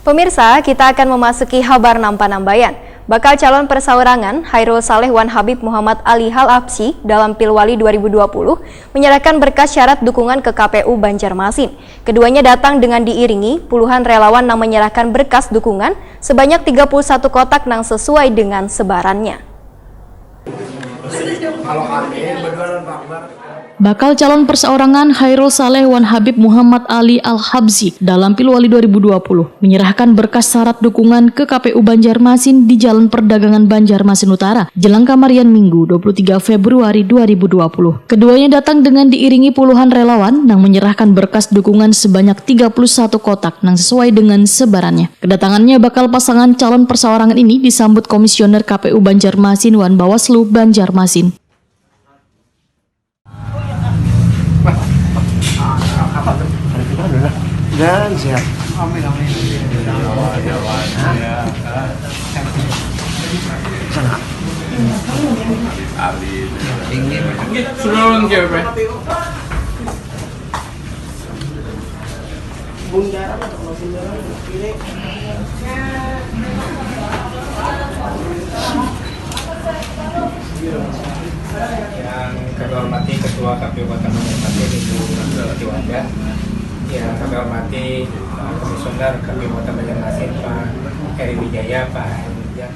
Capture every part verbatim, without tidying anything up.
Pemirsa, kita akan memasuki habar nampa-nambayan. Bakal calon persaurangan Hairul Saleh wan Habib Muhammad Ali Hal Habsyi dalam Pilwali dua ribu dua puluh menyerahkan berkas syarat dukungan ke K P U Banjarmasin. Keduanya datang dengan diiringi puluhan relawan nang menyerahkan berkas dukungan sebanyak tiga puluh satu kotak nang sesuai dengan sebarannya. Bakal calon perseorangan Hairul Saleh wan Habib Muhammad Ali Al-Habsyi dalam Pilwali dua ribu dua puluh menyerahkan berkas syarat dukungan ke K P U Banjarmasin di Jalan Perdagangan Banjarmasin Utara, jelang kamarian Minggu, dua puluh tiga Februari dua ribu dua puluh. Keduanya datang dengan diiringi puluhan relawan nang menyerahkan berkas dukungan sebanyak tiga puluh satu kotak nang sesuai dengan sebarannya. Kedatangannya bakal pasangan calon perseorangan ini disambut Komisioner K P U Banjarmasin wan Bawaslu Banjarmasin. Dan siap. Sana. Sudah lengkap, Pak. Bundaran atau kalau Bundaran kiri. Yang kami hormati Ketua K P U Kota Banjarmasin Ibu Rahmawati Wanda, yang kami hormati uh, Komisioner K P U Kota Banjarmasin Pak Heri Wijaya, Pak Heri Wijaya.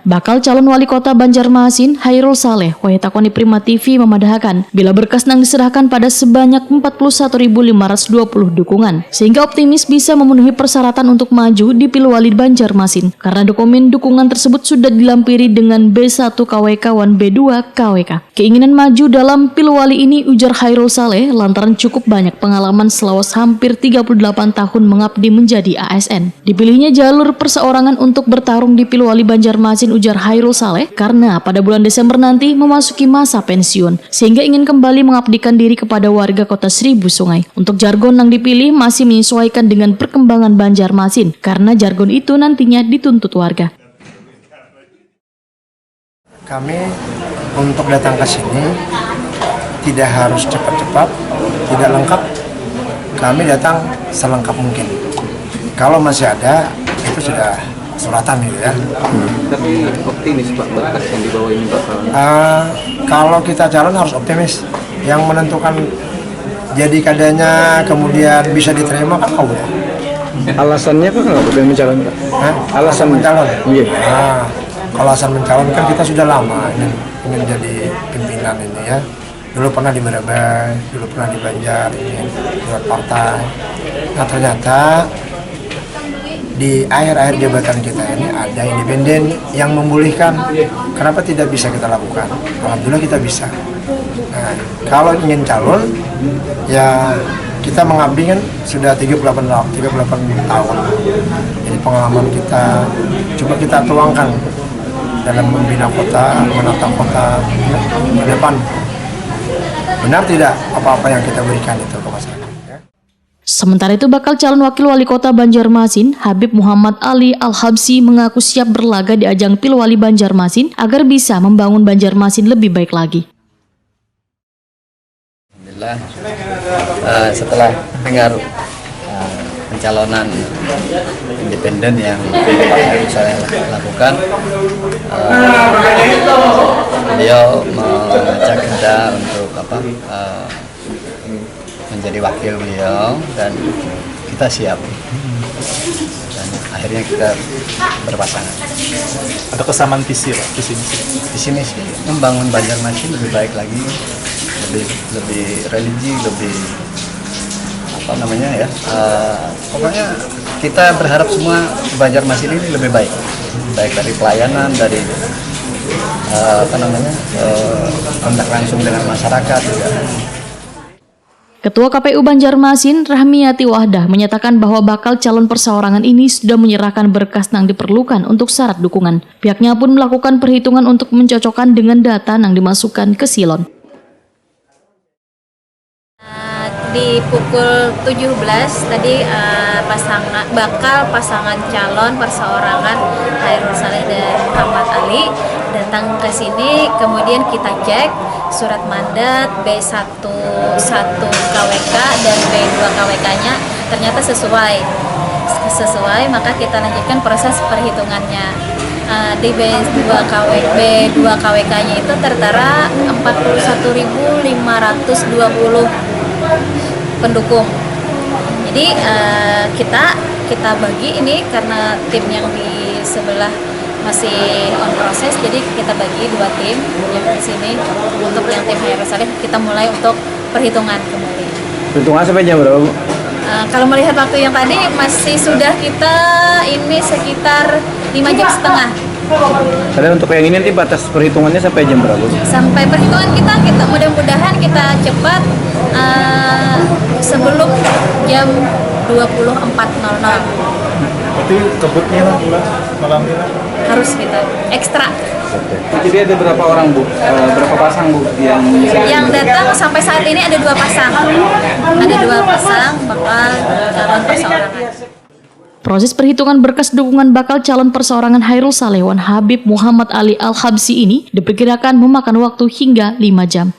Bakal calon wali kota Banjarmasin, Hairul Saleh, wayah takoni Prima T V mamadahakan, bila berkas nang diserahkan pada sebanyak empat puluh satu ribu lima ratus dua puluh dukungan, sehingga optimis bisa memenuhi persyaratan untuk maju di Pilwali Banjarmasin, karena dokumen dukungan tersebut sudah dilampiri dengan B satu K W K wan B dua K W K. Keinginan maju dalam Pilwali ini, ujar Hairul Saleh, lantaran cukup banyak pengalaman selawas hampir tiga puluh delapan tahun mengabdi menjadi A S N. Dipilihnya jalur perseorangan untuk bertarung di Pilwali Banjarmasin, ujar Hairul Saleh, karena pada bulan Desember nanti memasuki masa pensiun, sehingga ingin kembali mengabdikan diri kepada warga Kota Seribu Sungai. Untuk jargon yang dipilih masih menyesuaikan dengan perkembangan Banjarmasin, karena jargon itu nantinya dituntut warga. Kami untuk datang ke sini tidak harus cepat-cepat, tidak lengkap. Kami datang selengkap mungkin. Kalau masih ada, itu sudah suratan gitu ya. Tapi optimis Pak, berkas yang dibawa ini bakalan. Uh, kalau kita calon harus optimis. Yang menentukan jadi kadanya kemudian bisa diterima kan Allah. Alasannya kok nggak boleh mencalonkan? Hah? Alasan mencalon? Iya. Nah, kalau alasan mencalon kan kita sudah lama ingin, ingin jadi pimpinan ini ya. Dulu pernah di Merebeh, dulu pernah di Banjar, ingin buat partai. Nah ternyata di akhir-akhir jabatan kita ini ada independen yang membolehkan. Kenapa tidak bisa kita lakukan? Alhamdulillah kita bisa. Nah, kalau ingin calon, ya kita mengabdi kan sudah tiga puluh delapan tahun, tiga puluh delapan tahun. Jadi pengalaman kita coba kita tuangkan dalam membina kota, menata kota ke depan. Benar tidak apa-apa yang kita berikan itu ke masyarakat? Sementara itu, bakal calon wakil wali kota Banjarmasin, Habib Muhammad Ali Al-Habsyi, mengaku siap berlaga di ajang Pilwali Banjarmasin agar bisa membangun Banjarmasin lebih baik lagi. Alhamdulillah, uh, setelah dengar uh, pencalonan independen yang Pak Hairul Saleh lakukan, uh, beliau mengajak kita untuk apa? Uh, menjadi wakil beliau dan kita siap dan akhirnya kita berpasangan. Ada kesamaan visi, Pak, visi misi. Visi misi membangun Banjarmasin lebih baik lagi, lebih lebih religi, lebih apa namanya ya, uh, pokoknya kita berharap semua Banjarmasin ini lebih baik, baik dari pelayanan, dari uh, apa namanya uh, kontak langsung dengan masyarakat juga. Ketua K P U Banjarmasin, Rahmiati Wahdah, menyatakan bahwa bakal calon perseorangan ini sudah menyerahkan berkas yang diperlukan untuk syarat dukungan. Pihaknya pun melakukan perhitungan untuk mencocokkan dengan data yang dimasukkan ke silon. Di pukul tujuh belas tadi uh, pasangan bakal pasangan calon perseorangan Hairul Saleh dan Muhammad Ali datang ke sini, kemudian kita cek surat mandat B satu satu K W K dan B dua K W K-nya ternyata sesuai. sesuai, maka kita lanjutkan proses perhitungannya. Eh, di B dua K W, B dua K W K-nya itu tertara empat puluh satu ribu lima ratus dua puluh pendukung. Jadi, eh, kita kita bagi ini karena tim yang di sebelah masih on process, jadi kita bagi dua tim yang di sini. Untuk yang tim Hairul Saleh, kita mulai untuk perhitungan kembali. Perhitungan sampai jam berapa, Bu? Eh, kalau melihat waktu yang tadi, masih sudah kita ini sekitar lima jam setengah. Dan untuk yang ini nanti batas perhitungannya sampai jam berapa, Bu? Sampai perhitungan kita, kita mudah-mudahan kita cepat, eh, sebelum jam dua puluh empat nol nol. Berarti kebutnya lah, Bu, lah, malam ini lah. Harus kita ekstra. Jadi ada berapa orang, Bu? Eh, berapa pasang, Bu, yang Yang datang sampai saat ini ada dua pasang. Ada dua pasang bakal calon perseorangan. Proses perhitungan berkas dukungan bakal calon perseorangan Hairul Saleh wan Habib Muhammad Ali Al-Habsyi ini diperkirakan memakan waktu hingga lima jam.